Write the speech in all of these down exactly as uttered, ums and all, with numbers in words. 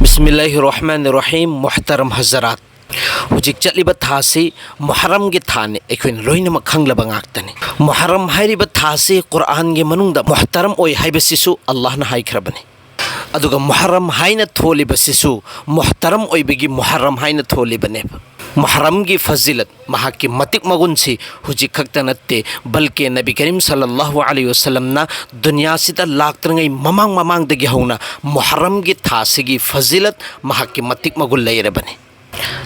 ꯕꯤꯁꯃꯤꯜꯂꯥꯍꯤꯔ ꯔꯍꯃꯥꯅꯤꯔ ꯔꯍꯤꯝ꯫ ꯃꯨꯍꯇꯔꯝ ꯍꯖꯔꯥꯠ, ꯍꯧꯖꯤꯛ ꯆꯠꯂꯤꯕ ꯊꯥꯁꯤ ꯃꯨꯍꯔꯝꯒꯤ ꯊꯥꯅꯤ, ꯑꯩꯈꯣꯏꯅ ꯂꯣꯏꯅꯃꯛ ꯈꯪꯂꯕ ꯉꯥꯛꯇꯅꯤ꯫ ꯃꯨꯍꯔꯝ ꯍꯥꯏꯔꯤꯕ ꯊꯥꯁꯤ ꯀꯨꯔꯥꯟꯒꯤ ꯃꯅꯨꯡꯗ ꯃꯨꯍꯇꯔꯝ ꯑꯣꯏ ꯍꯥꯏꯕꯁꯤꯁꯨ ꯑꯜꯂꯥꯍꯅ ꯍꯥꯏꯈ꯭ꯔꯕꯅꯤ꯫ ꯑꯗꯨꯒ ꯃꯨꯍꯔꯝ ꯍꯥꯏꯅ ꯊꯣꯜꯂꯤꯕꯁꯤꯁꯨ ꯃꯨꯍꯇꯔꯝ ꯑꯣꯏꯕꯒꯤ ꯃꯨꯍꯔꯝ ꯍꯥꯏꯅ ꯊꯣꯜꯂꯤꯕꯅꯦꯕ꯫ ꯃꯨꯍꯔꯝꯒꯤ ꯐꯖꯤꯂꯠ, ꯃꯍꯥꯛꯀꯤ ꯃꯇꯤꯛ ꯃꯒꯨꯟꯁꯤ ꯍꯧꯖꯤꯛ ꯈꯛꯇ ꯅꯠꯇꯦ, ꯕꯜꯀꯦ ꯅꯕꯤ ꯀꯔꯤꯝ ꯁꯜꯂꯜꯂꯥꯍꯨ ꯑꯂꯩꯍꯤ ꯋꯁꯜꯂꯝꯅ ꯗꯨꯅꯤꯌꯥꯁꯤꯗ ꯂꯥꯛꯇ꯭ꯔꯤꯉꯩ ꯃꯃꯥꯡ ꯃꯃꯥꯡꯗꯒꯤ ꯍꯧꯅ ꯃꯨꯍꯔꯝꯒꯤ ꯊꯥꯁꯤꯒꯤ ꯐꯖꯤꯂꯠ, ꯃꯍꯥꯛꯀꯤ ꯃꯇꯤꯛ ꯃꯒꯨꯟ ꯂꯩꯔꯕꯅꯤ꯫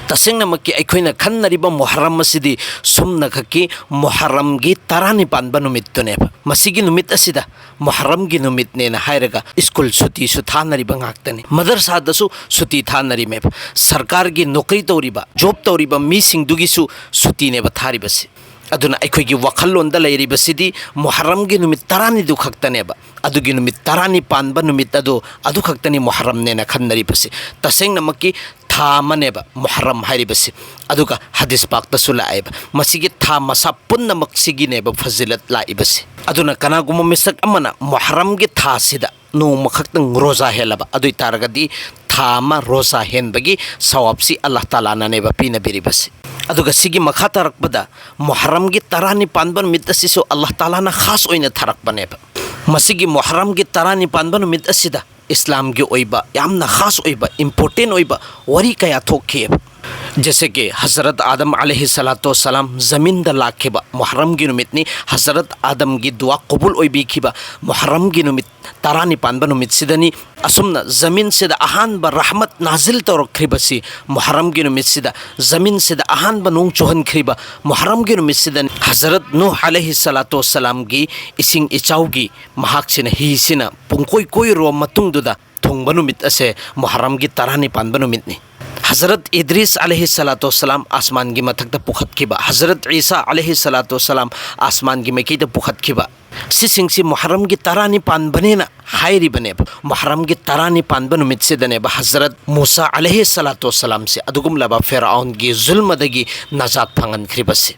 ꯇꯁꯦꯡꯅꯃꯛꯀꯤ ꯑꯩꯈꯣꯏꯅ ꯈꯟꯅꯔꯤꯕ ꯃꯨꯍꯔꯝ ꯑꯁꯤꯗꯤ ꯁꯨꯝꯅꯈꯛꯀꯤ ꯃꯨꯍꯔꯝꯒꯤ ꯇꯔꯥꯅꯤꯄꯥꯟꯕ ꯅꯨꯃꯤꯠꯇꯨꯅꯦꯕ꯫ ꯃꯁꯤꯒꯤ ꯅꯨꯃꯤꯠ ꯑꯁꯤꯗ ꯃꯨꯍꯔꯝꯒꯤ ꯅꯨꯃꯤꯠꯅꯦꯅ ꯍꯥꯏꯔꯒ ꯁ꯭ꯀꯨꯜ ꯁꯨꯇꯤꯁꯨ ꯊꯥꯅꯔꯤꯕ ꯉꯥꯛꯇꯅꯤ, ꯃꯗꯔꯁꯥꯗꯁꯨ ꯁꯨꯇꯤ ꯊꯥꯅꯔꯤꯃꯦꯕ, ꯁꯔꯀꯥꯔꯒꯤ ꯅꯣꯀꯔꯤ ꯇꯧꯔꯤꯕ, ꯖꯣꯕ ꯇꯧꯔꯤꯕ ꯃꯤꯁꯤꯡꯗꯨꯒꯤꯁꯨ ꯁꯨꯇꯤꯅꯦꯕ ꯊꯥꯔꯤꯕꯁꯤ꯫ ꯑꯗꯨꯅ ꯑꯩꯈꯣꯏꯒꯤ ꯋꯥꯈꯜꯂꯣꯟꯗ ꯂꯩꯔꯤꯕꯁꯤꯗꯤ ꯃꯨꯍꯔꯝꯒꯤ ꯅꯨꯃꯤꯠ ꯇꯔꯥꯅꯤꯗꯨ ꯈꯛꯇꯅꯦꯕ꯫ ꯑꯗꯨꯒꯤ ꯅꯨꯃꯤꯠ ꯇꯔꯥꯅꯤ ꯄꯥꯟꯕ ꯅꯨꯃꯤꯠ ꯑꯗꯨ, ꯑꯗꯨ ꯈꯛꯇꯅꯤ ꯃꯨꯍꯔꯝꯅꯦꯅ ꯈꯟꯅꯔꯤꯕꯁꯤ꯫ ꯇꯁꯦꯡꯅꯃꯛꯀꯤ ꯊꯥ ꯑꯃꯅꯦꯕ ꯃꯨꯍꯔꯝ ꯍꯥꯏꯔꯤꯕꯁꯤ꯫ ꯑꯗꯨꯒ ꯍꯗꯤꯁ ꯄꯥꯛꯇꯁꯨ ꯂꯥꯛꯑꯦꯕ, ꯃꯁꯤꯒꯤ ꯊꯥ ꯃꯁꯥ ꯄꯨꯝꯅꯃꯛꯁꯤꯒꯤꯅꯦꯕ ꯐꯖꯤꯂꯠ ꯂꯥꯛꯏꯕꯁꯤ꯫ ꯑꯗꯨꯅ ꯀꯅꯥꯒꯨꯝꯕ ꯃꯤꯁꯛ ꯑꯃꯅ ꯃꯨꯍꯔꯝꯒꯤ ꯊꯥꯁꯤꯗ ꯅꯣꯡꯃꯈꯛꯇꯪ ꯔꯣꯖꯥ ꯍꯦꯜꯂꯕ ꯑꯗꯨ ꯑꯣꯏ ꯇꯥꯔꯒꯗꯤ, ꯊꯥ ꯑꯃ ꯔꯣꯖꯥ ꯍꯦꯟꯕꯒꯤ ꯁꯋꯥꯕꯁꯤ ꯑꯜꯂꯥꯍ ꯇꯥꯂꯥꯅꯅꯦꯕ ꯄꯤꯅꯕꯤꯔꯤꯕꯁꯤ꯫ ꯑꯗꯨꯒ ꯁꯤꯒꯤ ꯃꯈꯥ ꯇꯥꯔꯛꯄꯗ ꯃꯨꯍꯔꯝꯒꯤ ꯇꯔꯥꯅꯤ ꯄꯥꯟꯕ ꯅꯨꯃꯤꯠ ꯑꯁꯤꯁꯨ ꯑꯜꯂꯥꯍ ꯇꯥꯂꯥꯅ ꯈꯥꯁ ꯑꯣꯏꯅ ꯊꯥꯔꯛꯄꯅꯦꯕ꯫ ꯃꯁꯤꯒꯤ ꯃꯨꯍꯔꯝꯒꯤ ꯇꯔꯥꯅꯤ ꯄꯥꯟꯕ ꯅꯨꯃꯤꯠ ꯑꯁꯤꯗ ꯏꯁꯂꯥꯝꯒꯤ ꯑꯣꯏꯕ ꯌꯥꯝꯅ ꯈꯥꯁ ꯑꯣꯏꯕ, ꯏꯝꯄꯣꯔꯇꯦꯟ ꯑꯣꯏꯕ ꯋꯥꯔꯤ ꯀꯌꯥ ꯊꯣꯛꯈꯤꯑꯕ꯫ ꯖꯦꯁꯦ ꯀꯤ ꯍꯖꯔꯠ ꯑꯥꯗꯝ ꯑꯂꯩꯍꯤ ꯁꯂꯥꯇꯨ ꯋꯁꯂꯥꯝ ꯖꯃꯤꯟꯗ ꯂꯥꯛꯈꯤꯕ ꯃꯨꯍꯔꯝꯒꯤ ꯅꯨꯃꯤꯠꯅꯤ, ꯍꯖꯔꯠ ꯑꯥꯗꯝꯒꯤ ꯗꯨꯋꯥ ꯀꯕꯨꯜ ꯑꯣꯏꯕꯤꯈꯤꯕ ꯃꯨꯍꯔꯝꯒꯤ ꯅꯨꯃꯤꯠ ꯇꯔꯥꯅꯤ ꯄꯥꯟꯕ ꯅꯨꯃꯤꯠꯁꯤꯗꯅꯤ꯫ ꯑꯁꯨꯝꯅ ꯖꯃꯤꯟꯁꯤꯗ ꯑꯍꯥꯟꯕ ꯔꯍꯃꯠ ꯅꯥꯖꯤꯜ ꯇꯧꯔꯛꯈ꯭ꯔꯤꯕꯁꯤ ꯃꯨꯍꯔꯝꯒꯤ ꯅꯨꯃꯤꯠꯁꯤꯗ, ꯖꯃꯤꯟꯁꯤꯗ ꯑꯍꯥꯟꯕ ꯅꯣꯡ ꯆꯨꯍꯟꯈ꯭ꯔꯤꯕ ꯃꯨꯍꯔꯝꯒꯤ ꯅꯨꯃꯤꯠꯁꯤꯗꯅꯤ꯫ ꯍꯖꯔꯠ ꯅꯨꯍ ꯑꯂꯩꯍꯤ ꯁꯂꯥꯇꯨ ꯋꯁꯂꯥꯝꯒꯤ ꯏꯁꯤꯡ ꯏꯆꯥꯎꯒꯤ ꯃꯍꯥꯛꯁꯤꯅ ꯍꯤꯁꯤꯅ ꯄꯨꯡꯀꯣꯏ ꯀꯣꯏꯔꯨꯔꯕ ꯃꯇꯨꯡꯗꯨꯗ ꯊꯨꯡꯕ ꯅꯨꯃꯤꯠ ꯑꯁꯦ ꯃꯨꯍꯔꯝꯒꯤ ꯇꯔꯥꯅꯤ ꯄꯥꯟꯕ ꯅꯨꯃꯤꯠꯅꯤ꯫ ꯍꯖꯔꯠ ꯏꯗ꯭ꯔꯤꯁ ꯑꯂꯩꯍꯤ ꯁꯂꯥꯇꯨ ꯋꯁꯂꯥꯝ ꯑꯁꯃꯥꯟꯒꯤ ꯃꯊꯛꯇ ꯄꯨꯈꯠꯈꯤꯕ, ꯍꯖꯔꯠ ꯏꯁꯥ ꯑꯂꯩꯍꯤ ꯁꯂꯥꯇꯨ ꯋꯁꯂꯥꯝ ꯑꯁꯃꯥꯟꯒꯤ ꯃꯥꯏꯀꯩꯗ ꯄꯨꯈꯠꯈꯤꯕ, ꯁꯤꯁꯤꯡꯁꯤ ꯃꯨꯍꯔꯝꯒꯤ ꯇꯔꯥꯅꯤ ꯄꯥꯟꯕꯅꯦꯅ ꯍꯥꯏꯔꯤꯕꯅꯦꯕ꯫ ꯃꯨꯍꯔꯝꯒꯤ ꯇꯔꯥꯅꯤ ꯄꯥꯟꯕ ꯅꯨꯃꯤꯠꯁꯤꯗꯅꯦꯕ ꯍꯖꯔꯠ ꯃꯨꯁꯥ ꯑꯂꯩꯍꯤ ꯁꯂꯥꯇꯨ ꯋꯁꯂꯥꯝꯁꯦ ꯑꯗꯨꯒꯨꯝꯂꯕ ꯐꯤꯔꯥꯎꯟꯒꯤ ꯖꯨꯜꯃꯗꯒꯤ ꯅꯖꯥꯠ ꯐꯪꯍꯟꯈ꯭ꯔꯤꯕꯁꯦ,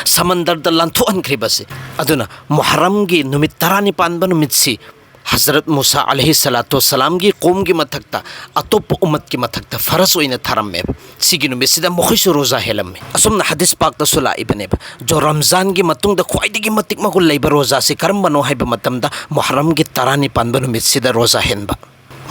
ꯁꯃꯟꯗꯔꯗ ꯂꯥꯟꯊꯣꯛꯍꯟꯈ꯭ꯔꯤꯕꯁꯦ꯫ ꯑꯗꯨꯅ ꯃꯨꯍꯔꯝꯒꯤ ꯅꯨꯃꯤꯠ ꯇꯔꯥꯅꯤ ꯄꯥꯟꯕ ꯅꯨꯃꯤꯠꯁꯤ ꯍꯖꯔꯠ ꯃꯨꯁꯥ ꯑꯂꯩꯍꯤ ꯁꯂꯥꯇꯨ ꯋꯁꯁꯂꯥꯝꯒꯤ ꯀꯣꯝꯒꯤ ꯃꯊꯛꯇ ꯑꯇꯣꯞꯄ ꯎꯃꯠꯀꯤ ꯃꯊꯛꯇ ꯐꯔꯖ ꯑꯣꯏꯅ ꯊꯥꯔꯝꯃꯦꯕ꯫ ꯁꯤꯒꯤ ꯅꯨꯃꯤꯠꯁꯤꯗ ꯃꯈꯣꯏꯁꯨ ꯔꯣꯖꯥ ꯍꯦꯜꯂꯝꯃꯤ꯫ ꯑꯁꯨꯝꯅ ꯍꯗꯤꯁ ꯄꯥꯛꯇꯁꯨ ꯂꯥꯛꯏꯕꯅꯦꯕ꯫ ꯖꯣ ꯔꯝꯖꯥꯟꯒꯤ ꯃꯇꯨꯡꯗ ꯈ꯭ꯋꯥꯏꯗꯒꯤ ꯃꯇꯤꯛ ꯃꯒꯨꯟ ꯂꯩꯕ ꯔꯣꯖꯥꯁꯤ ꯀꯔꯝꯕꯅꯣ ꯍꯥꯏꯕ ꯃꯇꯝꯗ ꯃꯨꯍꯔꯝꯒꯤ ꯇꯔꯥꯅꯤꯄꯥꯟꯕ ꯅꯨꯃꯤꯠꯁꯤꯗ ꯔꯣꯖꯥ ꯍꯦꯟꯕ꯫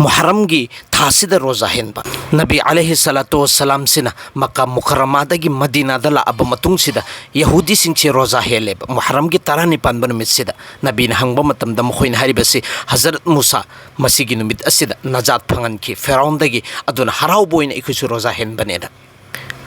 ꯃꯨꯍꯔꯝꯒꯤ ꯊꯥꯁꯤꯗ ꯔꯣꯖꯥ ꯍꯦꯟꯕ꯫ ꯅꯕꯤ ꯑꯂꯩꯍꯤ ꯁꯂꯥꯇꯨ ꯋꯁꯁꯂꯥꯝꯁꯤꯅ ꯃꯛꯀꯥ ꯃꯨꯀꯔꯔꯃꯥꯗꯒꯤ ꯃꯗꯤꯅꯥꯗ ꯂꯥꯛꯑꯕ ꯃꯇꯨꯡꯁꯤꯗ ꯌꯍꯨꯗꯤꯁꯤꯡꯁꯦ ꯔꯣꯖꯥ ꯍꯦꯜꯂꯦꯕ ꯃꯨꯍꯔꯝꯒꯤ ꯇꯔꯥꯅꯤꯄꯥꯟꯕ ꯅꯨꯃꯤꯠꯁꯤꯗ꯫ ꯅꯕꯤꯅ ꯍꯪꯕ ꯃꯇꯝꯗ ꯃꯈꯣꯏꯅ ꯍꯥꯏꯔꯤꯕꯁꯤ, "ꯍꯖꯔꯠ ꯃꯨꯁꯥ ꯃꯁꯤꯒꯤ ꯅꯨꯃꯤꯠ ꯑꯁꯤꯗ ꯅꯖꯥꯠ ꯐꯪꯍꯟꯈꯤ ꯐꯦꯔꯥꯎꯟꯗꯒꯤ, ꯑꯗꯨꯅ ꯍꯔꯥꯎꯕ ꯑꯣꯏꯅ ꯑꯩꯈꯣꯏꯁꯨ ꯔꯣꯖꯥ ꯍꯦꯟꯕꯅꯦꯅ"꯫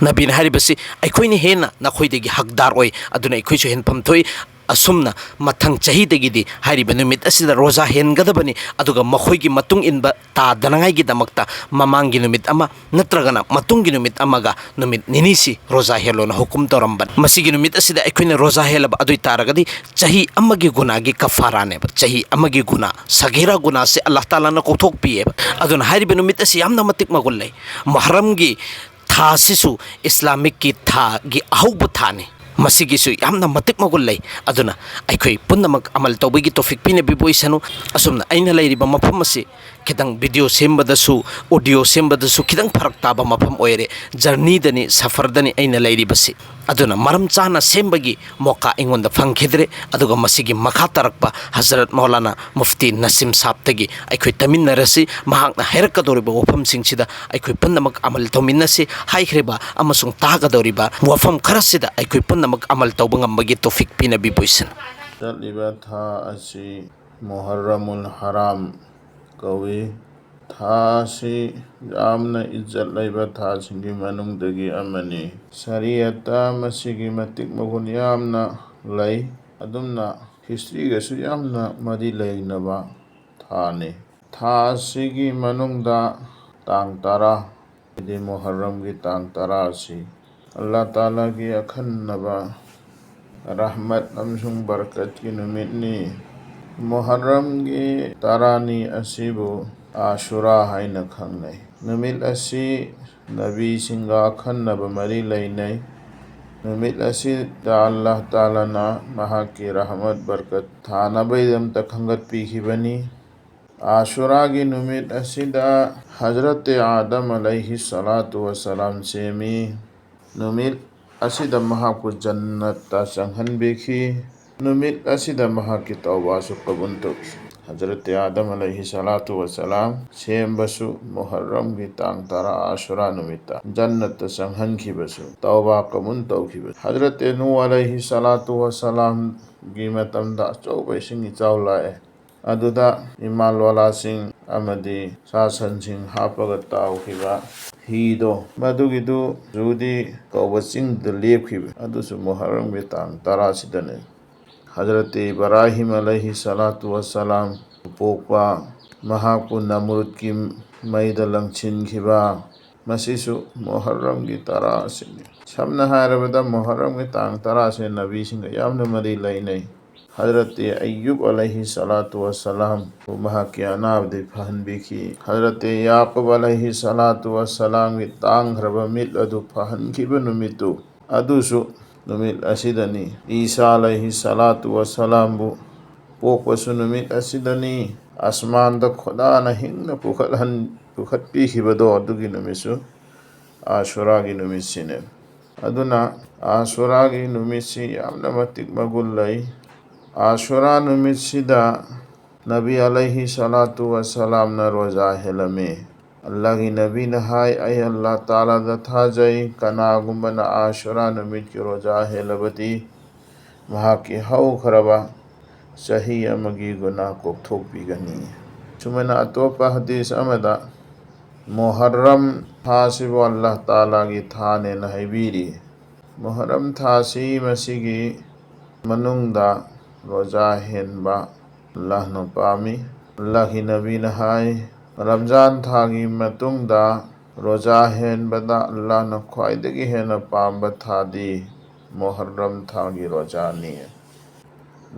ꯅꯕꯤꯅ ꯍꯥꯏꯔꯤꯕꯁꯤ, "ꯑꯩꯈꯣꯏꯅ ꯍꯦꯟꯅ ꯅꯈꯣꯏꯗꯒꯤ ꯍꯛꯗꯥꯔ ꯑꯣꯏ, ꯑꯗꯨꯅ ꯑꯩꯈꯣꯏꯁꯨ ꯍꯦꯟꯐꯝ ꯊꯣꯛꯏ꯫ ꯑꯁꯨꯝꯅ ꯃꯊꯪ ꯆꯍꯤꯗꯒꯤꯗꯤ ꯍꯥꯏꯔꯤꯕ ꯅꯨꯃꯤꯠ ꯑꯁꯤꯗ ꯔꯣꯖꯥ ꯍꯦꯟꯒꯗꯕꯅꯤ, ꯑꯗꯨꯒ ꯃꯈꯣꯏꯒꯤ ꯃꯇꯨꯡ ꯏꯟꯕ ꯇꯥꯗꯅꯉꯥꯏꯒꯤꯗꯃꯛꯇ ꯃꯃꯥꯡꯒꯤ ꯅꯨꯃꯤꯠ ꯑꯃ ꯅꯠꯇ꯭ꯔꯒꯅ ꯃꯇꯨꯡꯒꯤ ꯅꯨꯃꯤꯠ ꯑꯃꯒ ꯅꯨꯃꯤꯠ ꯅꯤꯅꯤꯁꯤ ꯔꯣꯖꯥ ꯍꯦꯜꯂꯣꯅ ꯍꯨꯀꯨꯝ ꯇꯧꯔꯝꯕꯅꯤ꯫ ꯃꯁꯤꯒꯤ ꯅꯨꯃꯤꯠ ꯑꯁꯤꯗ ꯑꯩꯈꯣꯏꯅ ꯔꯣꯖꯥ ꯍꯦꯜꯂꯕ ꯑꯗꯨ ꯑꯣꯏ ꯇꯥꯔꯒꯗꯤ ꯆꯍꯤ ꯑꯃꯒꯤ ꯒꯨꯅꯥꯒꯤ ꯀꯐꯥꯔꯥꯅꯦꯕ, ꯆꯍꯤ ꯑꯃꯒꯤ ꯒꯨꯅꯥ, ꯁꯒꯤꯔꯥ ꯒꯨꯅꯥꯁꯦ ꯑꯜꯂꯥꯍ ꯇꯥꯂꯥꯅ ꯀꯣꯛꯊꯣꯛꯄꯤꯌꯦꯕ꯫ ꯑꯗꯨꯅ ꯍꯥꯏꯔꯤꯕ ꯅꯨꯃꯤꯠ ꯑꯁꯤ ꯌꯥꯝꯅ ꯃꯇꯤꯛ ꯃꯒꯨꯟ ꯂꯩ꯫ ꯃꯨꯍꯔꯝꯒꯤ ꯊꯥꯁꯤꯁꯨ ꯏꯁꯂꯥꯃꯤꯛꯀꯤ ꯊꯥꯒꯤ ꯑꯍꯧꯕ ꯊꯥꯅꯤ꯫ ꯃꯁꯤꯒꯤꯁꯨ ꯌꯥꯝꯅ ꯃꯇꯤꯛ ꯃꯒꯨꯟ ꯂꯩ꯫ ꯑꯗꯨꯅ ꯑꯩꯈꯣꯏ ꯄꯨꯝꯅꯃꯛ ꯑꯃꯜ ꯇꯧꯕꯒꯤ ꯇꯣꯐꯤꯛ ꯄꯤꯅꯕꯤꯕ ꯑꯣꯏꯁꯅꯨ꯫ ꯑꯁꯨꯝꯅ ꯑꯩꯅ ꯂꯩꯔꯤꯕ ꯃꯐꯝ ꯑꯁꯤ ꯈꯤꯇꯪ ꯚꯤꯗꯤꯑꯣ ꯁꯦꯝꯕꯗꯁꯨ, ꯑꯣꯗꯤꯑꯣ ꯁꯦꯝꯕꯗꯁꯨ ꯈꯤꯇꯪ ꯐꯔꯛ ꯇꯥꯕ ꯃꯐꯝ ꯑꯣꯏꯔꯦ꯫ ꯖꯔꯅꯤꯗꯅꯤ, ꯁꯐꯔꯗꯅꯤ ꯑꯩꯅ ꯂꯩꯔꯤꯕꯁꯤ꯫ ꯑꯗꯨꯅ ꯃꯔꯝ ꯆꯥꯅ ꯁꯦꯝꯕꯒꯤ ꯃꯣꯀꯥ ꯑꯩꯉꯣꯟꯗ ꯐꯪꯈꯤꯗ꯭ꯔꯦ꯫ ꯑꯗꯨꯒ ꯃꯁꯤꯒꯤ ꯃꯈꯥ ꯇꯥꯔꯛꯄ ꯍꯖꯔꯠ ꯃꯧꯂꯥꯅꯥ ꯃꯨꯐꯇꯤ ꯅꯁꯤꯝ ꯁꯥꯕꯇꯒꯤ ꯑꯩꯈꯣꯏ ꯇꯥꯃꯤꯟꯅꯔꯁꯤ꯫ ꯃꯍꯥꯛꯅ ꯍꯥꯏꯔꯛꯀꯗꯧꯔꯤꯕ ꯋꯥꯐꯝꯁꯤꯡꯁꯤꯗ ꯑꯩꯈꯣꯏ ꯄꯨꯝꯅꯃꯛ ꯑꯃꯜ ꯇꯧꯃꯤꯟꯅꯁꯤ꯫ ꯍꯥꯏꯈ꯭ꯔꯤꯕ ꯑꯃꯁꯨꯡ ꯇꯥꯒꯗꯧꯔꯤꯕ ꯋꯥꯐꯝ ꯈꯔꯁꯤꯗ ꯑꯩꯈꯣꯏ ꯄꯨꯝꯅꯃꯛ ꯑꯃꯜ ꯇꯧꯕ ꯉꯝꯕꯒꯤ ꯇꯣꯐꯤꯛ ꯄꯤꯅꯕꯤꯕ ꯑꯣꯏꯁꯅꯨ꯫ ꯆꯠꯂꯤꯕ ꯊꯥ ꯑꯁꯤ ꯃꯨꯍꯔꯔꯃꯨꯜ ꯍꯔꯥꯝ ꯀꯧꯏ꯫ ꯊꯥ ꯑꯁꯤ ꯌꯥꯝꯅ ꯏꯖꯠ ꯂꯩꯕ ꯊꯥꯁꯤꯡꯒꯤ ꯃꯅꯨꯡꯗꯒꯤ ꯑꯃꯅꯤ꯫ ꯁꯔꯤꯌꯠꯇ ꯃꯁꯤꯒꯤ ꯃꯇꯤꯛ ꯃꯒꯨꯟ ꯌꯥꯝꯅ ꯂꯩ꯫ ꯑꯗꯨꯝꯅ ꯍꯤꯁꯇ꯭ꯔꯤꯒꯁꯨ ꯌꯥꯝꯅ ꯃꯔꯤ ꯂꯩꯅꯕ ꯊꯥꯅꯤ꯫ ꯊꯥ ꯑꯁꯤꯒꯤ ꯃꯅꯨꯡꯗ ꯇꯥꯡ ꯇꯔꯥ, ꯍꯥꯏꯗꯤ ꯃꯨꯍꯔꯔꯝꯒꯤ ꯇꯥꯡ ꯇꯔꯥ ꯑꯁꯤ ꯑꯜꯂꯥꯍ ꯇꯥꯂꯥꯒꯤ ꯑꯈꯟꯅꯕ ꯔꯍꯃꯠ ꯑꯃꯁꯨꯡ ꯕꯔꯀꯠꯀꯤ ꯅꯨꯃꯤꯠꯅꯤ꯫ ꯃꯨꯍꯔꯔꯝꯒꯤ ꯇꯔꯥꯅꯤ ꯑꯁꯤꯕꯨ ꯑꯥꯁꯨꯔꯥ ꯍꯥꯏꯅ ꯈꯪꯅꯩ꯫ ꯅꯨꯃꯤꯠ ꯑꯁꯤ ꯅꯕꯤꯁꯤꯡꯒ ꯑꯈꯟꯅꯕ ꯃꯔꯤ ꯂꯩꯅꯩ꯫ ꯅꯨꯃꯤꯠ ꯑꯁꯤꯗ ꯑꯜꯂꯥꯍ ꯇꯥꯂꯥꯅ ꯃꯍꯥꯛꯀꯤ ꯔꯍꯃꯠ ꯕꯔꯀꯠ ꯊꯥꯅꯕꯒꯤꯗꯃꯛꯇ ꯈꯟꯒꯠꯄꯤꯈꯤꯕꯅꯤ꯫ ꯑꯥꯁꯨꯔꯥꯒꯤ ꯅꯨꯃꯤꯠ ꯑꯁꯤꯗ ꯍꯖꯔꯠ ꯑꯥꯗꯝ ꯑꯂꯩꯍꯤ ꯁꯂꯥꯇꯨ ꯋꯁꯂꯥꯝ ꯁꯦꯝꯃꯤ꯫ ꯅꯨꯃꯤꯠ ꯑꯁꯤꯗ ꯃꯍꯥꯛꯄꯨ ꯖꯟꯅꯠꯇ ꯆꯪꯍꯟꯕꯤꯈꯤ꯫ ꯅꯨꯃꯤꯠ ꯑꯁꯤꯗ ꯃꯍꯥꯛꯀꯤ ꯇꯧꯕꯥꯁꯨ ꯀꯕꯨꯜ ꯇꯧꯈꯤ꯫ ꯍꯖꯔꯠ ꯑꯥꯗꯝ ꯑꯂꯩꯍꯤ ꯁꯂꯥꯇꯨ ꯋꯁꯂꯥꯝ ꯁꯦꯝꯕꯁꯨ ꯃꯨꯍꯔꯔꯝꯒꯤ ꯇꯥꯡ ꯇꯔꯥ ꯑꯥꯁꯨꯔꯥ ꯅꯨꯃꯤꯠꯇ ꯖꯟꯅꯠꯇ ꯆꯪꯍꯟꯈꯤꯕꯁꯨ ꯇꯧꯕꯥ ꯀꯕꯨꯜ ꯇꯧꯈꯤꯕ꯫ ꯍꯖꯔꯠ ꯅꯨ ꯑꯂꯩꯍꯤ ꯁꯂꯥꯇꯨ ꯋꯁꯂꯥꯝꯒꯤ ꯃꯇꯝꯗ ꯑꯆꯧꯕ ꯏꯁꯤꯡ ꯏꯆꯥꯎ ꯂꯥꯛꯑꯦ꯫ ꯑꯗꯨꯗ ꯏꯃꯥꯜꯋꯥꯂꯥꯁꯤꯡ ꯑꯃꯗꯤ ꯁꯥ ꯁꯟꯁꯤꯡ ꯍꯥꯞꯄꯒ ꯇꯥꯎꯈꯤꯕ ꯍꯤꯗꯣ, ꯃꯗꯨꯒꯤꯗꯨ ꯖꯨꯗꯤ ꯀꯧꯕ ꯆꯤꯡꯗꯨꯗ ꯂꯦꯞꯈꯤꯕ꯫ ꯑꯗꯨꯁꯨ ꯃꯨꯍꯔꯔꯝꯒꯤ ꯇꯥꯡ ꯇꯔꯥꯁꯤꯗꯅꯤ꯫ ꯍꯖꯔꯠ ꯏꯕ꯭ꯔꯥꯍꯤꯝ ꯑꯂꯩꯍꯤ ꯁꯂꯥꯇꯨ ꯋꯁꯂꯥꯝ ꯄꯣꯛꯄ, ꯃꯍꯥꯛꯄꯨ ꯅꯃꯔꯨꯗꯀꯤ ꯃꯩꯗ ꯂꯪꯁꯤꯟꯈꯤꯕ, ꯃꯁꯤꯁꯨ ꯃꯨꯍꯔꯔꯝꯒꯤ ꯇꯔꯥ ꯑꯁꯤꯅꯤ꯫ ꯁꯝꯅ ꯍꯥꯏꯔꯕꯗ, ꯃꯨꯍꯔꯔꯝꯒꯤ ꯇꯥꯡ ꯇꯔꯥ ꯑꯁꯤ ꯅꯕꯤꯁꯤꯡꯒ ꯌꯥꯝꯅ ꯃꯔꯤ ꯂꯩꯅꯩ꯫ ꯍꯖꯔꯠ ꯑꯌꯨꯕ ꯑꯂꯩꯍꯤ ꯁꯂꯥꯇꯨ ꯋꯁꯂꯥꯝꯕꯨ ꯃꯍꯥꯛꯀꯤ ꯑꯅꯥꯕꯗꯒꯤ ꯐꯍꯟꯕꯤꯈꯤ꯫ ꯍꯖꯔꯠ ꯌꯥꯀꯨꯕ ꯑꯂꯩꯍꯤ ꯁꯂꯥꯇꯨ ꯋꯁꯂꯥꯝꯒꯤ ꯇꯥꯡꯈ꯭ꯔꯕ ꯃꯤꯠ ꯑꯗꯨ ꯐꯍꯟꯈꯤꯕ ꯅꯨꯃꯤꯠꯇꯨ ꯑꯗꯨꯁꯨ ꯅꯨꯃꯤꯠ ꯑꯁꯤꯗꯅꯤ꯫ ꯏꯁꯥ ꯑꯂꯩꯍꯤ ꯁꯂꯥꯇꯨ ꯋꯁꯂꯥꯝꯕꯨ ꯄꯣꯛꯄꯁꯨ ꯅꯨꯃꯤꯠ ꯑꯁꯤꯗꯅꯤ꯫ ꯑꯁꯃꯥꯟꯗ ꯈꯨꯗꯥꯅ ꯍꯤꯡꯅ ꯄꯨꯈꯠꯍꯟ-, ꯄꯨꯈꯠꯄꯤꯈꯤꯕꯗꯣ ꯑꯗꯨꯒꯤ ꯅꯨꯃꯤꯠꯁꯨ ꯑꯥꯁꯨꯔꯥꯒꯤ ꯅꯨꯃꯤꯠꯁꯤꯅꯦ꯫ ꯑꯗꯨꯅ ꯑꯥꯁꯨꯔꯥꯒꯤ ꯅꯨꯃꯤꯠꯁꯤ ꯌꯥꯝꯅ ꯃꯇꯤꯛ ꯃꯒꯨꯟ ꯂꯩ꯫ ꯑꯥꯁꯨꯔꯥ ꯅꯨꯃꯤꯠꯁꯤꯗ ꯅꯕꯤ ꯑꯂꯩꯍꯤ ꯁꯂꯥꯇꯨ ꯋꯁꯂꯥꯝꯅ ꯔꯣꯖꯥ ꯍꯦꯜꯂꯝꯃꯤ꯫ ꯑꯜꯂꯥꯍꯒꯤ ꯅꯕꯤꯅ ꯍꯥꯏ, "ꯑꯩ ꯑꯜꯂꯥꯍ ꯇꯥꯂꯥꯗ ꯊꯥꯖꯩ, ꯀꯅꯥꯒꯨꯝꯕꯅ ꯑꯥꯁꯨꯔꯥ ꯅꯨꯃꯤꯠꯀꯤ ꯔꯣꯖꯥ ꯍꯦꯜꯂꯕꯗꯤ ꯃꯍꯥꯛꯀꯤ ꯍꯧꯈ꯭ꯔꯕ ꯆꯍꯤ ꯑꯃꯒꯤ ꯒꯨꯅꯥ ꯀꯣꯛꯊꯣꯛꯄꯤꯒꯅꯤ"꯫ ꯁꯨꯃꯥꯏꯅ ꯑꯇꯣꯞꯄ ꯍꯗꯤꯁ ꯑꯃꯗ ꯃꯨꯍꯔꯔꯝ ꯊꯥꯁꯤꯕꯨ ꯑꯜꯂꯥꯍ ꯇꯥꯂꯥꯒꯤ ꯊꯥꯅꯦꯅ ꯍꯥꯏꯕꯤꯔꯤ꯫ ꯃꯨꯍꯔꯔꯝ ꯊꯥꯁꯤ ꯃꯁꯤꯒꯤ ꯃꯅꯨꯡꯗ ꯔꯣꯖꯥ ꯍꯦꯟꯕ ꯑꯜꯂꯥꯍꯅ ꯄꯥꯝꯃꯤ꯫ ꯑꯜꯂꯥꯍꯒꯤ ꯅꯕꯤꯅ ꯍꯥꯏ, "ꯔꯝꯖꯥꯟ ꯊꯥꯒꯤ ꯃꯇꯨꯡꯗ ꯔꯣꯖꯥ ꯍꯦꯟꯕꯗ ꯑꯜꯂꯥꯍꯅ ꯈ꯭ꯋꯥꯏꯗꯒꯤ ꯍꯦꯟꯅ ꯄꯥꯝꯕ ꯊꯥꯗꯤ ꯃꯨꯍꯔꯔꯝ ꯊꯥꯒꯤ ꯔꯣꯖꯥꯅꯤ"꯫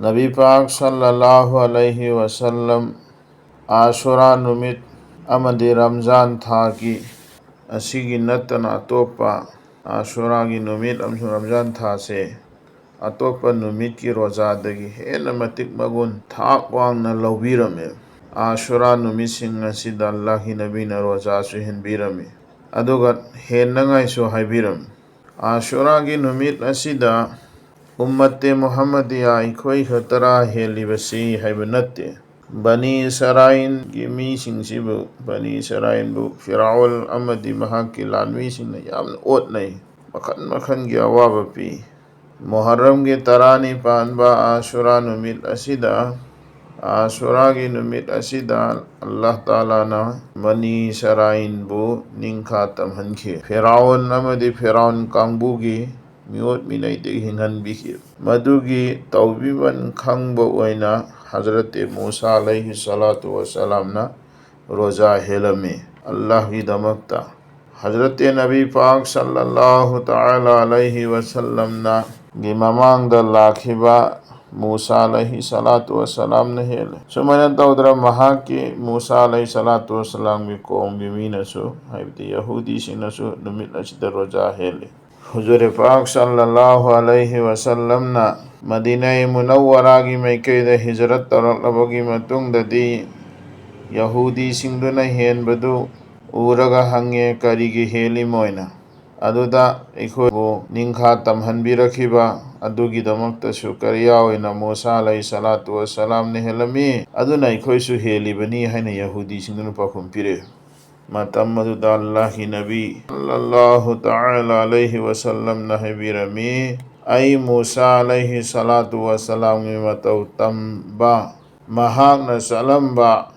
ꯅꯕꯤ ꯄꯥꯛ ꯁꯜꯂꯜꯂꯥꯍꯨ ꯑꯂꯩꯍꯤ ꯋꯁꯜꯂꯝ ꯑꯥꯁꯨꯔꯥ ꯅꯨꯃꯤꯠ ꯑꯃꯗꯤ ꯔꯝꯖꯥꯟ ꯊꯥꯒꯤ ꯑꯁꯤꯒꯤ ꯅꯠꯇꯅ ꯑꯇꯣꯞꯄ ꯑꯥꯁꯨꯔꯥꯒꯤ ꯅꯨꯃꯤꯠ ꯑꯃꯁꯨꯡ ꯔꯝꯖꯥꯟ ꯊꯥꯁꯦ ꯑꯇꯣꯞꯄ ꯅꯨꯃꯤꯠꯀꯤ ꯔꯣꯖꯥꯗꯒꯤ ꯍꯦꯟꯅ ꯃꯇꯤꯛ ꯃꯒꯨꯟ ꯊꯥꯛ ꯋꯥꯡꯅ ꯂꯧꯕꯤꯔꯝꯃꯦ꯫ ꯑꯥꯁꯨꯔꯥ ꯅꯨꯃꯤꯠꯁꯤꯡ ꯑꯁꯤꯗ ꯑꯜꯂꯥꯍꯒꯤ ꯅꯕꯤꯅ ꯔꯣꯖꯥꯁꯨ ꯍꯦꯟꯕꯤꯔꯝꯃꯤ, ꯑꯗꯨꯒ ꯍꯦꯟꯅꯉꯥꯏꯁꯨ ꯍꯥꯏꯕꯤꯔꯝꯃꯤ꯫ ꯑꯥꯁꯨꯔꯥꯒꯤ ꯅꯨꯃꯤꯠ ꯑꯁꯤꯗ ꯎꯝꯃꯠꯇꯦ ꯃꯨꯍꯝꯃꯗꯤꯌꯥ ꯑꯩꯈꯣꯏ ꯈꯛꯇꯔꯥ ꯍꯦꯜꯂꯤꯕꯁꯤ ꯍꯥꯏꯕ ꯅꯠꯇꯦ꯫ ꯕꯅꯤ ꯏꯁꯔꯥꯏꯟꯒꯤ ꯃꯤꯁꯤꯡꯁꯤꯕꯨ, ꯕꯅꯤ ꯏꯁꯔꯥꯏꯟꯕꯨ ꯐꯤꯔꯥꯎꯜ ꯑꯃꯗꯤ ꯃꯍꯥꯛꯀꯤ ꯂꯥꯟꯃꯤꯁꯤꯡꯅ ꯌꯥꯝꯅ ꯑꯣꯠꯅꯩ, ꯃꯈꯜ ꯃꯈꯜꯒꯤ ꯑꯋꯥꯕ ꯄꯤ꯫ ꯃꯨꯍꯔꯝꯒꯤ ꯇꯔꯥꯅꯤ ꯄꯥꯟꯕ ꯑꯥꯁꯨꯔꯥ ꯅꯨꯃꯤꯠ ꯑꯁꯤꯗ, ꯑꯥꯁꯨꯔꯥꯒꯤ ꯅꯨꯃꯤꯠ ꯑꯁꯤꯗ ꯑꯜꯂꯥꯍ ꯇꯥꯂꯥꯅ ꯕꯅꯤ ꯏꯁꯔꯥꯏꯟꯕꯨ ꯅꯤꯡꯈꯥ ꯇꯝꯍꯟꯈꯤ꯫ ꯐꯤꯔꯥꯎꯟ ꯑꯃꯗꯤ ꯐꯤꯔꯥꯎꯟ ꯀꯥꯡꯕꯨꯒꯤ ꯃꯤꯑꯣꯠ ꯃꯤꯅꯩꯗꯒꯤ ꯍꯤꯡꯍꯟꯕꯤꯈꯤ꯫ ꯃꯗꯨꯒꯤ ꯇꯧꯕꯤꯃꯟ ꯈꯪꯕ ꯑꯣꯏꯅ ꯍꯖꯔꯠ ꯃꯨꯁꯥ ꯑꯂꯩꯍꯤ ꯁꯂꯥꯇꯨ ꯋꯁꯂꯥꯝꯅ ꯔꯣꯖꯥ ꯍꯦꯜꯂꯝꯃꯤ ꯑꯜꯂꯥꯍꯒꯤꯗꯃꯛꯇ꯫ ꯍꯖꯔꯠ ꯅꯕꯤ ꯄꯥꯛ ꯁꯜꯂꯜꯂꯥꯍꯨ ꯇꯥꯂꯥ ꯑꯂꯩꯍꯤ ꯋꯁꯜꯂꯝꯅ ꯒꯤ ꯃꯃꯥꯡꯗ ꯂꯥꯛꯈꯤꯕ ꯃꯨꯁꯥ ꯑꯂꯩꯍꯤ ꯁꯂꯥꯇꯨ ꯋꯁꯂꯥꯝꯅ ꯍꯦꯜꯂꯦ꯫ ꯁꯨꯃꯥꯏꯅ ꯇꯧꯗꯅ ꯃꯍꯥꯛꯀꯤ, ꯃꯨꯁꯥ ꯑꯂꯩꯍꯤ ꯁꯂꯥꯇꯨ ꯋꯁꯂꯥꯝꯒꯤ ꯀꯣꯝꯒꯤ ꯃꯤꯅꯁꯨ, ꯍꯥꯏꯕꯗꯤ ꯌꯍꯨꯗꯤꯁꯤꯡꯅꯁꯨ, ꯅꯨꯃꯤꯠ ꯑꯁꯤꯗ ꯔꯣꯖꯥ ꯍꯦꯜꯂꯤ꯫ ꯍꯨꯖꯨꯔ ꯄꯥꯛ ꯁꯜꯂꯜꯂꯥꯍꯨ ꯑꯂꯩꯍꯤ ꯋꯁꯜꯂꯝꯅ ꯃꯗꯤꯅꯥ ꯃꯨꯅꯧꯋꯔꯥꯒꯤ ꯃꯥꯏꯀꯩꯗ ꯍꯤꯖꯔꯠ ꯇꯧꯔꯛꯂꯕꯒꯤ ꯃꯇꯨꯡꯗꯗꯤ, ꯌꯍꯨꯗꯤꯁꯤꯡꯗꯨꯅ ꯍꯦꯟꯕꯗꯨ ꯎꯔꯒ ꯍꯪꯉꯦ, "ꯀꯔꯤꯒꯤ ꯍꯦꯜꯂꯤ ꯃꯣꯏꯅ?" ꯑꯗꯨꯗ ꯑꯩꯈꯣꯏꯕꯨ ꯅꯤꯡꯈꯥ ꯇꯝꯍꯟꯕꯤꯔꯛꯈꯤꯕ ꯑꯗꯨꯒꯤꯗꯃꯛꯇꯁꯨ ꯀꯔꯤꯌꯥ ꯑꯣꯏꯅ ꯃꯨꯁꯥ ꯑꯂꯩꯍꯤ ꯁꯂꯥꯇꯨ ꯋꯁꯁꯂꯥꯝꯅ ꯍꯦꯜꯂꯝꯃꯤ, ꯑꯗꯨꯅ ꯑꯩꯈꯣꯏꯁꯨ ꯍꯦꯜꯂꯤꯕꯅꯤ ꯍꯥꯏꯅ ꯌꯍꯨꯗꯤꯁꯤꯡꯗꯨꯅ ꯄꯥꯎꯈꯨꯝ ꯄꯤꯔꯛꯏ꯫ ꯃꯇꯝ ꯑꯗꯨꯗ ꯑꯜꯂꯥꯍꯒꯤ ꯅꯕꯤ ꯁꯜꯂꯜꯂꯥꯍꯨ ꯇꯥꯂꯥ ꯑꯂꯩꯍꯤ ꯋꯁꯜꯂꯝꯅ ꯍꯥꯏꯕꯤꯔꯝꯃꯤ, "ꯑꯩ ꯃꯨꯁꯥ ꯑꯂꯩꯍꯤ ꯁꯂꯥꯇꯨ ꯋꯁꯁꯂꯥꯝꯒꯤ ꯃꯇꯧ ꯇꯝꯕ, ꯃꯍꯥꯛꯅ ꯆꯠꯂꯝꯕ,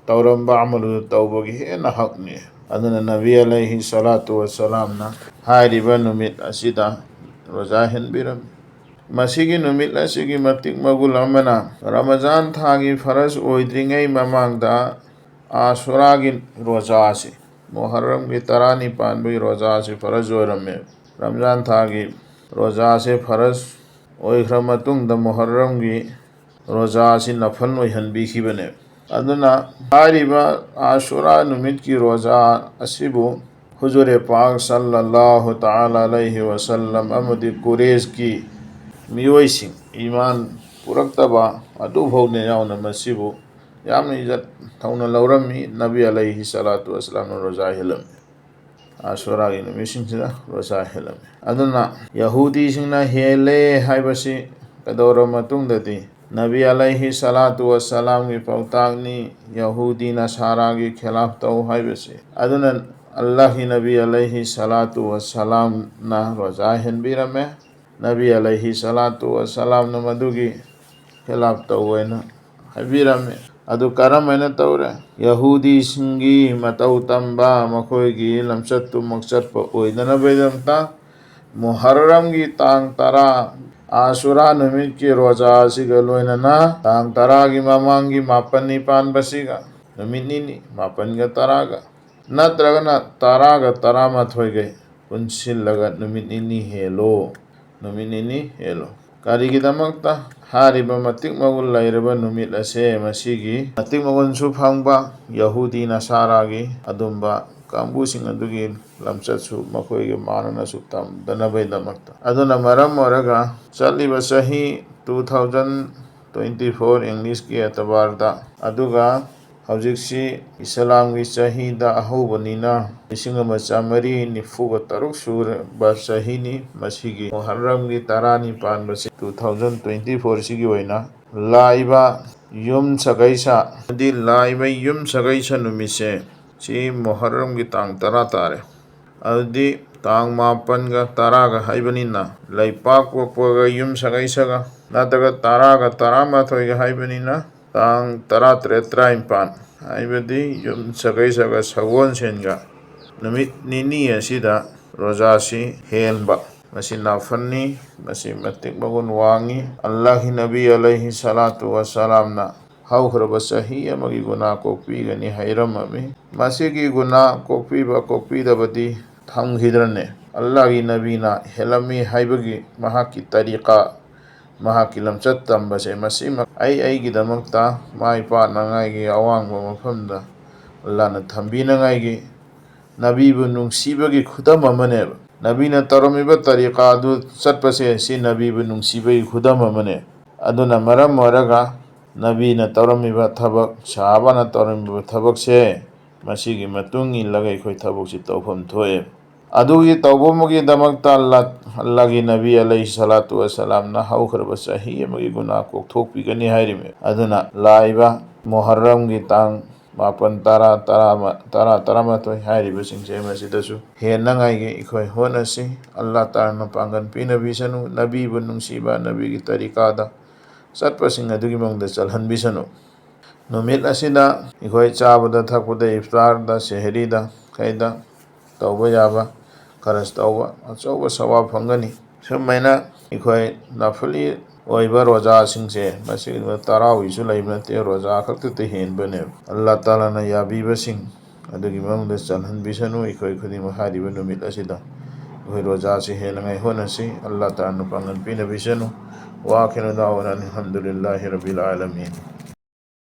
ꯇꯧꯔꯝꯕ ꯑꯃꯜꯗꯨ ꯇꯧꯕꯒꯤ ꯍꯦꯟꯅ ꯍꯛꯅꯤ꯫" ꯑꯗꯨꯅ ꯅꯕꯤ ꯑꯂꯩꯍꯤ ꯁꯂꯥꯇꯨ ꯋꯁꯁꯂꯥꯝꯅ ꯍꯥꯏꯔꯤꯕ ꯅꯨꯃꯤꯠ ꯑꯁꯤꯗ ꯔꯣꯖꯥ ꯍꯦꯟꯕꯤꯔꯝꯃꯤ꯫ ꯃꯁꯤꯒꯤ ꯅꯨꯃꯤꯠ ꯑꯁꯤꯒꯤ ꯃꯇꯤꯛ ꯃꯒꯨꯟ ꯑꯃꯅ, ꯔꯃꯖꯥꯟ ꯊꯥꯒꯤ ꯐꯔꯖ ꯑꯣꯏꯗ꯭ꯔꯤꯉꯩ ꯃꯃꯥꯡꯗ ꯑꯥꯁꯨꯔꯥꯒꯤ ꯔꯣꯖꯥ ꯑꯁꯤ, ꯃꯨꯍꯔꯔꯝꯒꯤ ꯇꯔꯥꯅꯤ ꯄꯥꯟꯕꯒꯤ ꯔꯣꯖꯥ ꯑꯁꯤ ꯐꯔꯖ ꯑꯣꯏꯔꯝꯃꯦ꯫ ꯔꯝꯖꯥꯟ ꯊꯥꯒꯤ ꯔꯣꯖꯥ ꯑꯁꯤ ꯐꯔꯖ ꯑꯣꯏꯈ꯭ꯔ ꯃꯇꯨꯡꯗ ꯃꯨꯍꯔꯔꯝꯒꯤ ꯔꯣꯖꯥ ꯑꯁꯤ ꯅꯐꯜ ꯑꯣꯏꯍꯟꯕꯤꯈꯤꯕꯅꯦ꯫ ꯑꯗꯨꯅ ꯍꯥꯏꯔꯤꯕ ꯑꯥꯁꯨꯔꯥ ꯅꯨꯃꯤꯠꯀꯤ ꯔꯣꯖꯥ ꯑꯁꯤꯕꯨ ꯍꯨꯖꯨꯔꯦ ꯄꯥꯛ ꯁꯜꯂꯜꯂꯥꯍꯨ ꯇꯥꯂꯥ ꯑꯂꯩꯍꯤ ꯋꯁꯜꯂꯝ ꯑꯃꯗꯤ ꯀꯨꯔꯦꯁꯀꯤ ꯃꯤꯑꯣꯏꯁꯤꯡ, ꯏꯃꯥꯟ ꯄꯨꯔꯛꯇꯕ ꯑꯗꯨꯐꯥꯎꯅ ꯌꯥꯎꯅ ꯃꯁꯤꯕꯨ ꯌꯥꯝꯅ ꯏꯖꯠ ꯊꯧꯅ ꯂꯧꯔꯝꯃꯤ꯫ ꯅꯕꯤ ꯑꯂꯩꯍꯤ ꯁꯂꯥꯇꯨ ꯋꯁꯂꯥꯝꯅ ꯔꯣꯖꯥ ꯍꯦꯜꯂꯝꯃꯤ꯫ ꯑꯁꯨꯔꯥꯒꯤ ꯅꯨꯃꯤꯠꯁꯤꯡꯁꯤꯗ ꯔꯣꯖꯥ ꯍꯦꯜꯂꯝꯃꯤ꯫ ꯑꯗꯨꯅ ꯌꯍꯨꯗꯤꯁꯤꯡꯅ ꯍꯦꯜꯂꯦ ꯍꯥꯏꯕꯁꯤ ꯀꯩꯗꯧꯔꯕ ꯃꯇꯨꯡꯗꯗꯤ ꯅꯕꯤ ꯑꯂꯩꯍꯤ ꯁꯂꯥꯇꯨ ꯋꯁꯂꯥꯝꯒꯤ ꯄꯥꯎꯇꯥꯛꯅꯤ꯫ ꯌꯍꯨꯗꯤ ꯅꯁꯥꯔꯥꯒꯤ ꯈꯤꯂꯥꯐ ꯇꯧ ꯍꯥꯏꯕꯁꯤ꯫ ꯑꯗꯨꯅ ꯑꯜꯂꯥꯍꯤ ꯅꯕꯤ ꯑꯂꯩꯍꯤ ꯁꯂꯥꯇꯨ ꯋꯁꯂꯥꯝꯅ ꯔꯣꯖꯥ ꯍꯦꯟꯕꯤꯔꯝꯃꯦ꯫ ꯅꯕꯤ ꯑꯂꯩꯍꯤ ꯁꯂꯥꯇꯨ ꯋꯁꯂꯥꯝꯅ ꯃꯗꯨꯒꯤ ꯈꯤꯂꯥꯐ ꯇꯧꯋꯦꯅ ꯍꯥꯏꯕꯤꯔꯝꯃꯤ꯫ ꯑꯗꯨ ꯀꯔꯝꯍꯥꯏꯅ ꯇꯧꯔꯦ? ꯌꯍꯨꯗꯤꯁꯤꯡꯒꯤ ꯃꯇꯧ ꯇꯝꯕ, ꯃꯈꯣꯏꯒꯤ ꯂꯝꯆꯠꯇꯨꯃꯛ ꯆꯠꯄ ꯑꯣꯏꯗꯅꯕꯒꯤꯗꯃꯛꯇ ꯃꯨꯍꯔꯔꯝꯒꯤ ꯇꯥꯡ ꯇꯔꯥ ꯑꯥꯁꯨꯔꯥ ꯅꯨꯃꯤꯠꯀꯤ ꯔꯣꯖꯥ ꯑꯁꯤꯒ ꯂꯣꯏꯅꯅ ꯇꯥꯡ ꯇꯔꯥꯒꯤ ꯃꯃꯥꯡꯒꯤ ꯃꯥꯄꯟꯅꯤ ꯄꯥꯟꯕꯁꯤꯒ ꯅꯨꯃꯤꯠ ꯅꯤꯅꯤ, ꯃꯥꯄꯟꯒ ꯇꯔꯥꯒ, ꯅꯠꯇ꯭ꯔꯒꯅ ꯇꯔꯥꯒ ꯇꯔꯥꯃꯥꯊꯣꯏꯒ ꯄꯨꯟꯁꯤꯜꯂꯒ ꯅꯨꯃꯤꯠ ꯅꯤꯅꯤ ꯍꯦꯜꯂꯣ, ꯅꯨꯃꯤꯠ ꯅꯤꯅꯤ ꯍꯦꯜꯂꯣ꯫ ꯀꯔꯤꯒꯤꯗꯃꯛꯇ? ꯍꯥꯏꯔꯤꯕ ꯃꯇꯤꯛ ꯃꯒꯨꯟ ꯂꯩꯔꯕ ꯅꯨꯃꯤꯠ ꯑꯁꯦ ꯃꯁꯤꯒꯤ ꯃꯇꯤꯛ ꯃꯒꯨꯟꯁꯨ ꯐꯪꯕ ꯌꯍꯨꯗꯤ ꯅꯁꯥꯔꯥꯒꯤ ꯑꯗꯨꯝꯕ ꯀꯥꯡꯕꯨꯁꯤꯡ ꯑꯗꯨꯒꯤ ꯂꯝꯆꯠꯁꯨ ꯃꯈꯣꯏꯒꯤ ꯃꯥꯟꯅꯅꯁꯨ ꯇꯝꯗꯅꯕꯒꯤꯗꯃꯛꯇ꯫ ꯑꯗꯨꯅ ꯃꯔꯝ ꯑꯣꯏꯔꯒ ꯆꯠꯂꯤꯕ ꯆꯍꯤ two thousand twenty four Englishꯀꯤ ꯑꯦꯇꯕꯥꯔꯗ, ꯑꯗꯨꯒ ꯍꯧꯖꯤꯛꯁꯤ ꯏꯁꯂꯥꯝꯒꯤ ꯆꯍꯤꯗ ꯑꯍꯧꯕꯅꯤꯅ ꯂꯤꯁꯤꯡ ꯑꯃ ꯆꯥꯃꯔꯤ ꯅꯤꯐꯨꯒ ꯇꯔꯨꯛ ꯁꯨꯔꯕ ꯆꯍꯤꯅꯤ꯫ ꯃꯁꯤꯒꯤ ꯃꯨꯍꯔꯔꯝꯒꯤ ꯇꯔꯥꯅꯤ ꯄꯥꯟꯕꯁꯤ two thousand twenty four ꯁꯤꯒꯤ ꯑꯣꯏꯅ ꯂꯥꯛꯏꯕ ꯌꯨꯝ ꯁꯒꯩꯁ ꯑꯃꯗꯤ ꯂꯥꯛꯏꯕ ꯌꯨꯝ ꯁꯒꯩꯁ ꯅꯨꯃꯤꯠꯁꯦ ꯁꯤ ꯃꯨꯍꯔꯔꯝꯒꯤ ꯇꯥꯡ ꯇꯔꯥ ꯇꯥꯔꯦ꯫ ꯑꯗꯨꯗꯤ ꯇꯥꯡ ꯃꯥꯄꯟꯒ ꯇꯔꯥꯒ ꯍꯥꯏꯕꯅꯤꯅ ꯂꯩꯄꯥꯛ ꯄꯣꯛꯄꯒ ꯌꯨꯝ ꯁꯒꯩꯁꯒ, ꯅꯠꯇ꯭ꯔꯒ ꯇꯔꯥꯒ ꯇꯔꯥꯃꯥꯊꯣꯏꯒ ꯍꯥꯏꯕꯅꯤꯅ ꯇꯥꯡ ꯇꯔꯥꯇꯔꯦꯠ, ꯇꯔꯥꯅꯤꯄꯥꯟ, ꯍꯥꯏꯕꯗꯤ ꯌꯨꯝ ꯁꯒꯩꯁꯒ ꯁꯒꯣꯜꯁꯦꯟꯒ ꯅꯨꯃꯤꯠ ꯅꯤꯅꯤ ꯑꯁꯤꯗ ꯔꯣꯖꯥꯁꯤ ꯍꯦꯟꯕ꯫ ꯃꯁꯤ ꯅꯥꯐꯟꯅꯤ, ꯃꯁꯤ ꯃꯇꯤꯛ ꯃꯒꯨꯟ ꯋꯥꯡꯉꯤ꯫ ꯑꯜꯂꯥꯍꯤ ꯅꯕꯤ ꯑꯂꯩꯍꯤ ꯁꯂꯥꯇꯨ ꯋꯁꯂꯥꯝꯅ ꯍꯧꯈ꯭ꯔꯕ ꯆꯍꯤ ꯑꯃꯒꯤ ꯒꯨꯅꯥ ꯀꯣꯛꯄꯤꯒꯅꯤ ꯍꯥꯏꯔꯝꯃꯝꯃꯤ꯫ ꯃꯁꯤꯒꯤ ꯒꯨꯅꯥ ꯀꯣꯛꯄꯤꯕ ꯀꯣꯛꯄꯤꯗꯕꯗꯤ ꯊꯝꯈꯤꯗ꯭ꯔꯅꯦ? ꯑꯜꯂꯥꯍꯒꯤ ꯅꯕꯤꯅ ꯍꯦꯜꯂꯝꯃꯤ ꯍꯥꯏꯕꯒꯤ ꯃꯍꯥꯛꯀꯤ ꯇꯔꯤꯀꯥ, ꯃꯍꯥꯛꯀꯤ ꯂꯝꯆꯠ ꯇꯝꯕꯁꯦ ꯃꯁꯤꯃꯛ ꯑꯩ ꯑꯩꯒꯤꯗꯃꯛꯇ ꯃꯥꯏ ꯄꯥꯛꯅꯉꯥꯏꯒꯤ ꯑꯋꯥꯡꯕ ꯃꯐꯝꯗ ꯑꯜꯂꯥꯍꯅ ꯊꯝꯕꯤꯅꯉꯥꯏꯒꯤ ꯅꯕꯤꯕꯨ ꯅꯨꯡꯁꯤꯕꯒꯤ ꯈꯨꯗꯝ ꯑꯃꯅꯦꯕ꯫ ꯅꯕꯤꯅ ꯇꯧꯔꯝꯃꯤꯕ ꯇꯔꯤꯀꯥ ꯑꯗꯨ ꯆꯠꯄꯁꯦ, ꯁꯤ ꯅꯕꯤꯕꯨ ꯅꯨꯡꯁꯤꯕꯒꯤ ꯈꯨꯗꯝ ꯑꯃꯅꯦ꯫ ꯑꯗꯨꯅ ꯃꯔꯝ ꯑꯣꯏꯔꯒ ꯅꯕꯤꯅ ꯇꯧꯔꯝꯃꯤꯕ ꯊꯕꯛ, ꯁꯍꯥꯕꯥꯅ ꯇꯧꯔꯝꯃꯤꯕ ꯊꯕꯛꯁꯦ, ꯃꯁꯤꯒꯤ ꯃꯇꯨꯡ ꯏꯜꯂꯒ ꯑꯩꯈꯣꯏ ꯊꯕꯛꯁꯤ ꯇꯧꯐꯝ ꯊꯣꯛꯑꯦ꯫ ꯑꯗꯨꯒꯤ ꯇꯧꯕ ꯑꯃꯒꯤꯗꯃꯛꯇ ꯑꯜꯂꯥ, ꯑꯜꯂꯥꯒꯤ ꯅꯕꯤ ꯑꯂꯩꯍꯤ ꯁꯂꯥꯇꯨ ꯋꯁꯂꯥꯝꯅ ꯍꯧꯈ꯭ꯔꯕ ꯆꯍꯤ ꯑꯃꯒꯤ ꯒꯨꯅꯥ ꯀꯣꯛꯊꯣꯛꯄꯤꯒꯅꯤ ꯍꯥꯏꯔꯤꯃꯦ꯫ ꯑꯗꯨꯅ ꯂꯥꯛꯏꯕ ꯃꯨꯍꯔꯔꯝꯒꯤ ꯇꯥꯡ ꯃꯥꯄꯟ, ꯇꯔꯥ, ꯇꯔꯥ, ꯇꯔꯥ, ꯇꯔꯥꯃꯥꯊꯣꯏ ꯍꯥꯏꯔꯤꯕꯁꯤꯡꯁꯦ ꯃꯁꯤꯗꯁꯨ ꯍꯦꯟꯅꯉꯥꯏꯒꯤ ꯑꯩꯈꯣꯏ ꯍꯣꯠꯅꯁꯤ꯫ ꯑꯜꯂꯥ ꯇꯥꯂꯥꯅ ꯄꯥꯡꯒꯜ ꯄꯤꯅꯕꯤꯁꯅꯨ꯫ ꯅꯕꯤꯕꯨ ꯅꯨꯡꯁꯤꯕ, ꯅꯕꯤꯒꯤ ꯇꯔꯤꯀꯥꯗ ꯆꯠꯄꯁꯤꯡ ꯑꯗꯨꯒꯤ ꯃꯑꯣꯡꯗ ꯆꯠꯍꯟꯕꯤꯁꯅꯨ꯫ ꯅꯨꯃꯤꯠ ꯑꯁꯤꯗ ꯑꯩꯈꯣꯏ ꯆꯥꯕꯗ ꯊꯛꯄꯗ, ꯏꯐꯇꯥꯔꯗ, ꯁꯦꯍꯔꯤꯗ, ꯀꯩꯗ ꯇꯧꯕ ꯌꯥꯕ ꯈꯔꯁ ꯇꯧꯕ ꯑꯆꯧꯕ ꯁꯋꯥꯕ ꯐꯪꯒꯅꯤ꯫ ꯁꯨꯃꯥꯏꯅ ꯑꯩꯈꯣꯏ ꯅꯐꯂꯤ ꯑꯣꯏꯕ ꯔꯣꯖꯥꯁꯤꯡꯁꯦ, ꯃꯁꯤꯒꯨꯝꯕ ꯇꯔꯥꯋꯤꯁꯨ ꯂꯩꯕ ꯅꯠꯇꯦ, ꯔꯣꯖꯥ ꯈꯛꯇꯗ ꯍꯦꯟꯕꯅꯦꯕ꯫ ꯑꯜꯂꯥ ꯇꯥꯂꯥꯅ ꯌꯥꯕꯤꯕꯁꯤꯡ ꯑꯗꯨꯒꯤ ꯃꯅꯨꯡꯗ ꯆꯜꯍꯟꯕꯤꯁꯅꯨ꯫ ꯑꯩꯈꯣꯏ ꯈꯨꯗꯤꯡꯃꯛ ꯍꯥꯏꯔꯤꯕ ꯅꯨꯃꯤꯠ ꯑꯁꯤꯗ ꯑꯩꯈꯣꯏ ꯔꯣꯖꯥꯁꯤ ꯍꯦꯟꯅꯉꯥꯏ ꯍꯣꯠꯅꯁꯤ꯫ ꯑꯜꯂꯥ ꯇꯥꯂꯥꯅ ꯄꯥꯡꯒꯜ ꯄꯤꯅꯕꯤꯁꯅꯨ꯫ ꯋꯥꯈꯤꯔ ꯗꯥꯋꯥꯅ ꯑꯜꯍꯝꯗꯨꯂꯤꯜꯂꯥꯍꯤ ꯔꯕꯤꯜ ꯑꯥꯂꯃꯤꯟ꯫